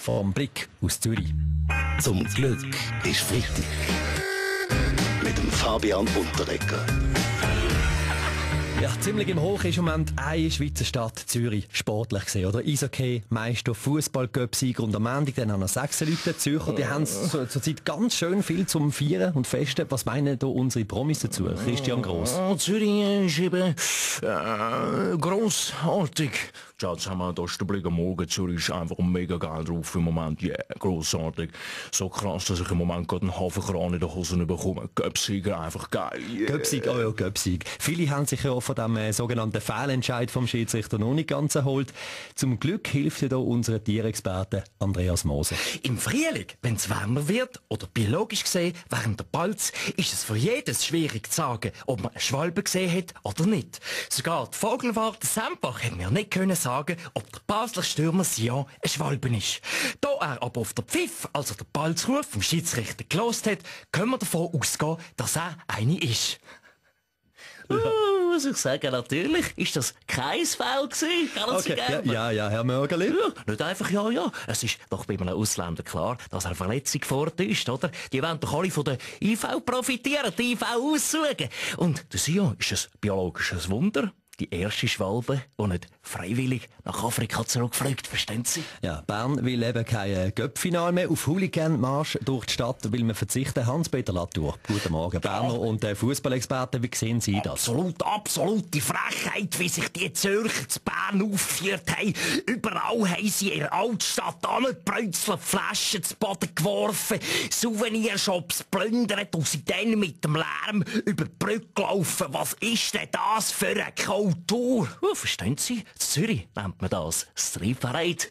vom Blick aus Zürich. Zum Glück ist wichtig. Mit dem Fabian Unterreger. Ja, ziemlich im Hoch ist im Moment eine Schweizer Stadt, Zürich, sportlich gesehen, oder? Eishockey, Meister, Fußball-Cup-Sieger und am Montag dann haben noch 6 Leute Zürcher, die haben zurzeit ganz schön viel zum Feiern und Festen. Was meinen da unsere Promis dazu? Christian Gross. Zürich ist eben grossartig. Schatz, haben wir da Blick am Morgen. Zürich ist einfach mega geil drauf im Moment. Ja, grossartig. So krass, dass ich im Moment gerade einen Hafenkran in den Hosen bekomme. Göpsieger, einfach geil. Yeah. Göpsig, oh ja, Göpsig. Viele haben sich ja auch von dem sogenannten Fehlentscheid vom Schiedsrichter noch nicht ganz erholt. Zum Glück hilft ja da unser Tierexperte Andreas Moser. Im Frühling, wenn es wärmer wird, oder biologisch gesehen während der Balz, ist es für jedes schwierig zu sagen, ob man eine Schwalbe gesehen hat oder nicht. Sogar die Vogelwarte Sempach hat mir nicht können sagen, ob der Basler Stürmer Sion eine Schwalbe ist. Da er aber auf der Pfiff, also der Balzruf vom Schiedsrichter gelost hat, können wir davon ausgehen, dass er eine ist. Muss ich sagen, natürlich ist das kein Foul gewesen. Okay, ja, Herr Mörgeli. Ja, nicht einfach ja. Es ist doch bei einem Ausländer klar, dass er Verletzung vortäuscht, oder? Die wollen doch alle von der IV profitieren, die IV aussuchen. Und der Sion ist ein biologisches Wunder. Die erste Schwalbe, die nicht freiwillig nach Afrika zurückfliegt, verstehen Sie? Ja, Bern will eben kein Göpp-Final mehr auf Hooligan-Marsch durch die Stadt, will man verzichten. Hans-Peter Latour, guten Morgen. Berner und Fußballexperten, wie sehen Sie das? Absolute Frechheit, wie sich die Zürcher zu Bern aufgeführt haben. Überall haben sie ihre Altstadt angebrützelt, Flaschen zu Boden geworfen, Souvenirshops plündert und sind dann mit dem Lärm über die Brücke gelaufen. Was ist denn das für eine Kultur? Verstehen Sie? In Zürich nennt man das Street Parade.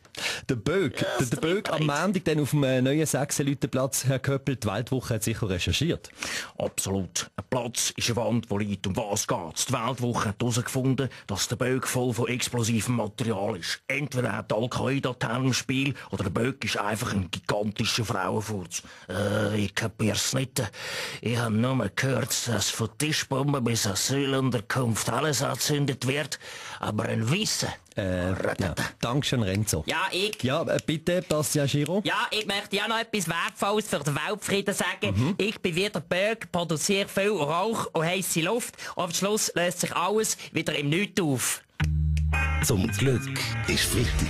Der Böck, der Böck am Montag dann auf dem neuen 6-Leute-Platz, Herr Köppel, die Weltwoche hat sicher recherchiert. Absolut. Ein Platz ist eine Wand, wo liegt. Um was geht's? Die Weltwoche hat herausgefunden, dass der Böck voll von explosivem Material ist. Entweder hat Al-Qaida im Spiel oder der Böck ist einfach ein gigantischer Frauenfurz. Ich kapier's nicht. Ich habe nur gehört, dass von Tischbomben bis Asylunterkunft alles anzündet wird. Aber ein Wissen. Ja. Dankeschön, Renzo. Ja, ich. Ja, bitte, Bastian Giro. Ja, ich möchte ja noch etwas Wertvolles für den Weltfrieden sagen. Ich bin wieder Berg, produziere viel Rauch und heisse Luft. Und am Schluss löst sich alles wieder im Nichts auf. Zum Glück ist wichtig.